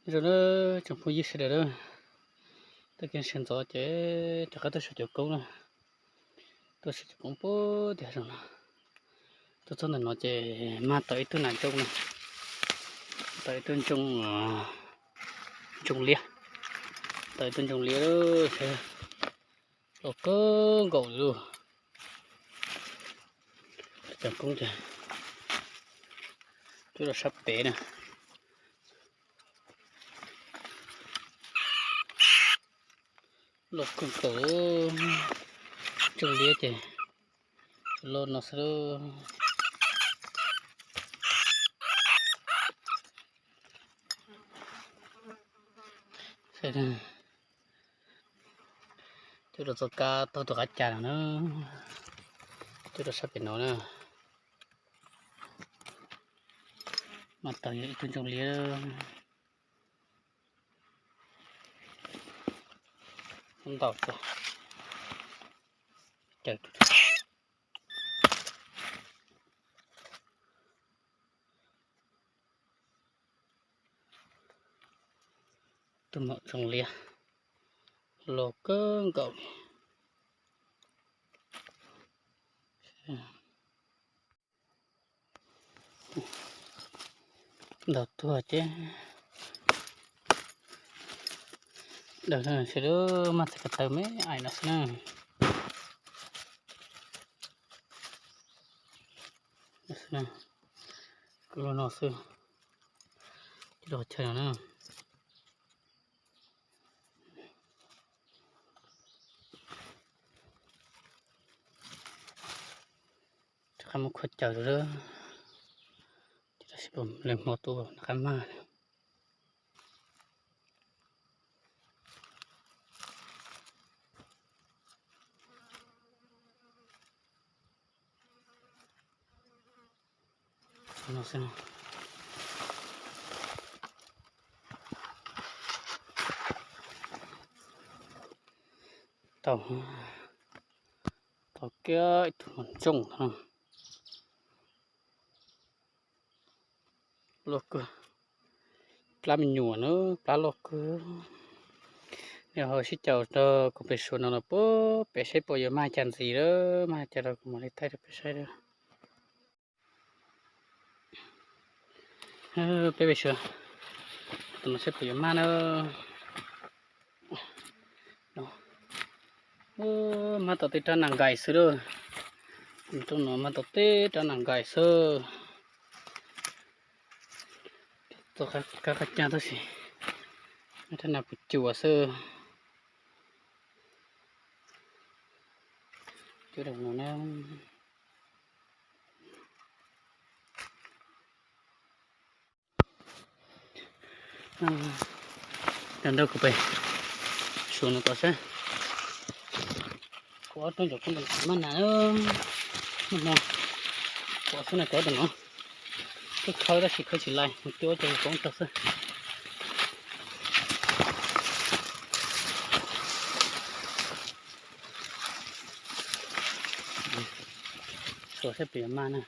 Zoo na, tsoom phooj ywg sawv daws na, tag kis sawv ntxov ces rov qab tuaj saib cov koob na, tuaj saib cov koob puag tim hav zoov no. Tuaj txog ntawm no ces mag tau ib tug nas ntsooj na, tau ib tug ntsooj, ntsooj liab, tau ib tug ntsooj liab, loj kawg nkaus li. Cov koob ces twb los sab pem na. Loj kawg nkaus, ntsooj liab ces loj no xwb. Coj rau txoj kab taug tus qab cas no na, coj rau sab pem no na. Mas tau ib tug ntsooj liab ntau. Tus maum ntsooj liab loj kawg nkaus. Ntaus tuag ces daws sawv daws mas txhais ko taw me ais no xwb na. Kuv los no xwb, cia los chaw no na. Rov qab mus khuam caws lawm, tab sis puas leej hmo tuaj rov qab mag. Tau, tau kiag ib tug maum ntsooj no. Loj kawg, plab me nyuam na, plab loj kawg. Nej ho sib caum rau kuv pem suav no los puag pem saib puas yuav mag cas ntxiv lawm, mag cas rau kuv mam li thaij rau peb saib. Peb pem suav, tus no saib puas yuav mag na. Mag tau tej rab nas nkais xwb lauj. Rooj no mag tau tej rab nas nkais xwb. Txoj kab qab cag tab sis rab nas puas cuam xwb. Cuab rau no na. Cov nrog kuv pem suav no tom saib. Kuv ob rooj cov koob ntawm no mas nas, nag hmo kuv ob xub na cov ntawm no, kuj khawb tab sis khawb tsis laib, mus cuab cov koob tag xwb. Suav saib puas yuav mag na.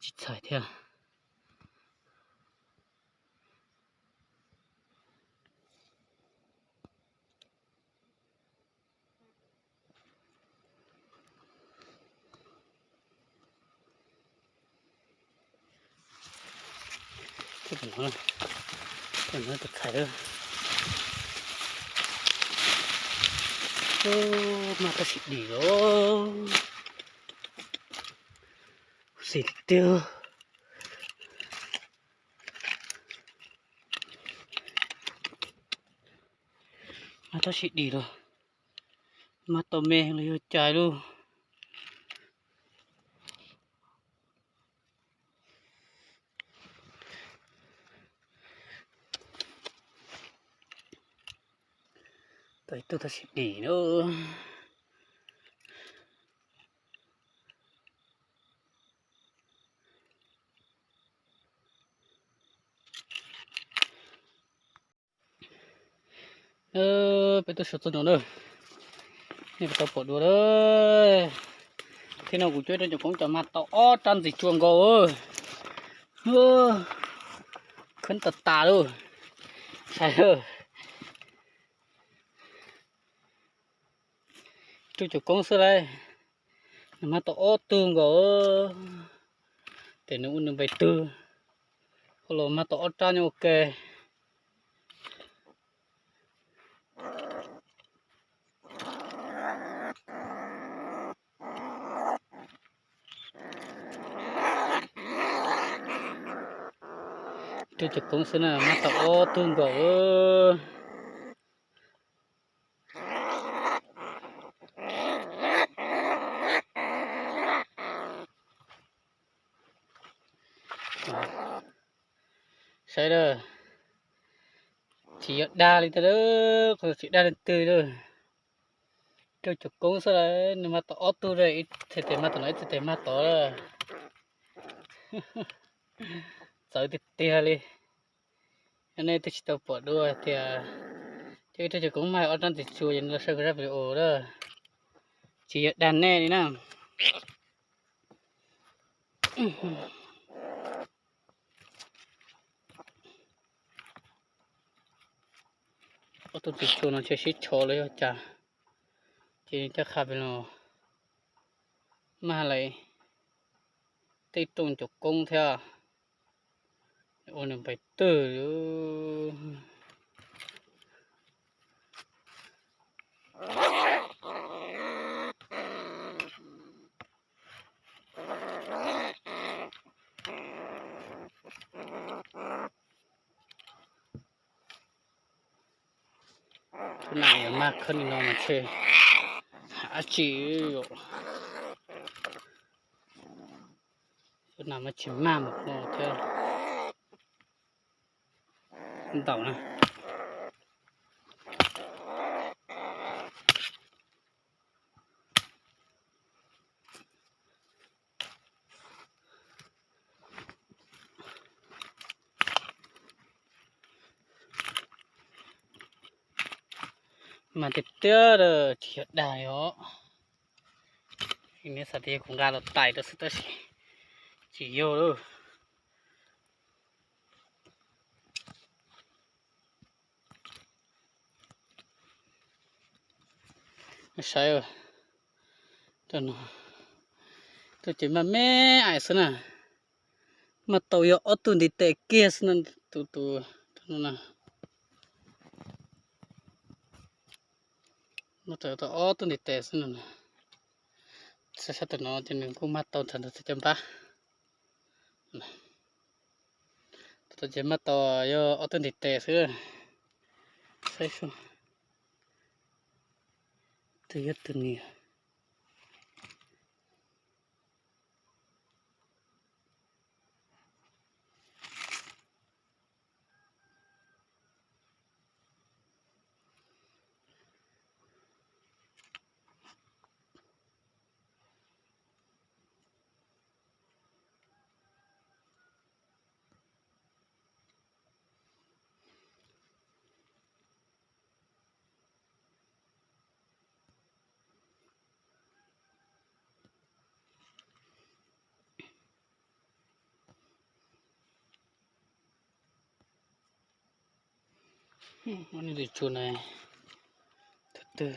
Tsis txhais thiab. Tus txhais, mag tab sis dim los, xis tiag. Mag tab sis dim los, mag tau me los yog cai lauj. Peb tug tab sis dim na. Peb tuaj xyuas txog no na, nej puas tau pom dua lawm. Thaum no kuv cuab ib rooj cov koob cas mag tau ob rab ntxim tsuas nkaus. Khwb tas tas lauj. Saib, rooj cov koob xwb lauj, nws mag tau ob tug nkaus. Tes nws ua nws npe twg, ho los mag tau ob rab nyob ua ke. Rooj cov koob xwb na, mag tau ob tug nkaus. Saib lawm, tsis yog dag li tiag, qhov tsis dag leej twg lawm. Rooj cov koob xwb lawm, nws mag tau ob tug, ib txhais tes mag tod no, ib txhais tes mag tod lawm. Txawv tiag tiag li. Nej twb tsis tau pom dua tias, cov ib rooj cov koob mag ob rab ntxim tsuas ces nws los saib kuv zaj video lawm. Tsis yog dag nej li na. Ob tug ntxim tsuas no ntshe sib tsho los yog cas, ces coj qha pem los mag lawm tej rooj cov koob thiab. Ua nws npe twg. Tus na yog mag khawb li no mas ntshe hab tsi. Tus na mas tsis mag mas no thiab. Ntau na. Mas tiag tiag tsis yog dag os. Neb xav tias kuv nqa los tais rau xwb tab sis tsis yog lauj. Saib, tus ces mag me ais xwb na. Mag tau yog ob tug ntiv tes kiag xwb na, tus tus no na. Mag tau ob tug ntiv tes xwb no. Saib sab tus no ces nws kuj mag tau txog ntawm txoj caj npab. Tus ces mag tau yog ob tug ntiv tes xwb. Saib, tus yog tus niam. Tus tsua na, tus twg,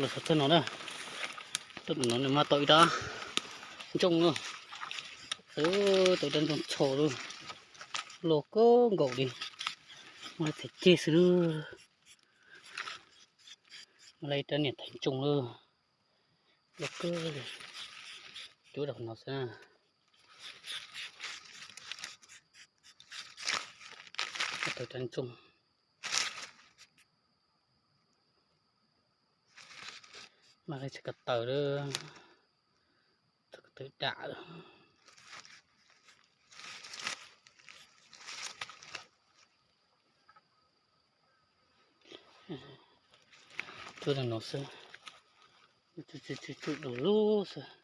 los saum tag no na, tus no nws mag tau ib rab ntsooj na, tau ib rab ntsooj txho lawm, loj kawg nkaus li, mag txhais ceg xwb lawm, mag li rab niam tais ntsooj lawm, loj kawg li, cuab rau qhov no xwb na, tau rab ntsooj. Mas tsis ko taw lawm, ko taw dam lawm. Cuab li no xwb. Cuab cuab cuab cuab du lug xwb.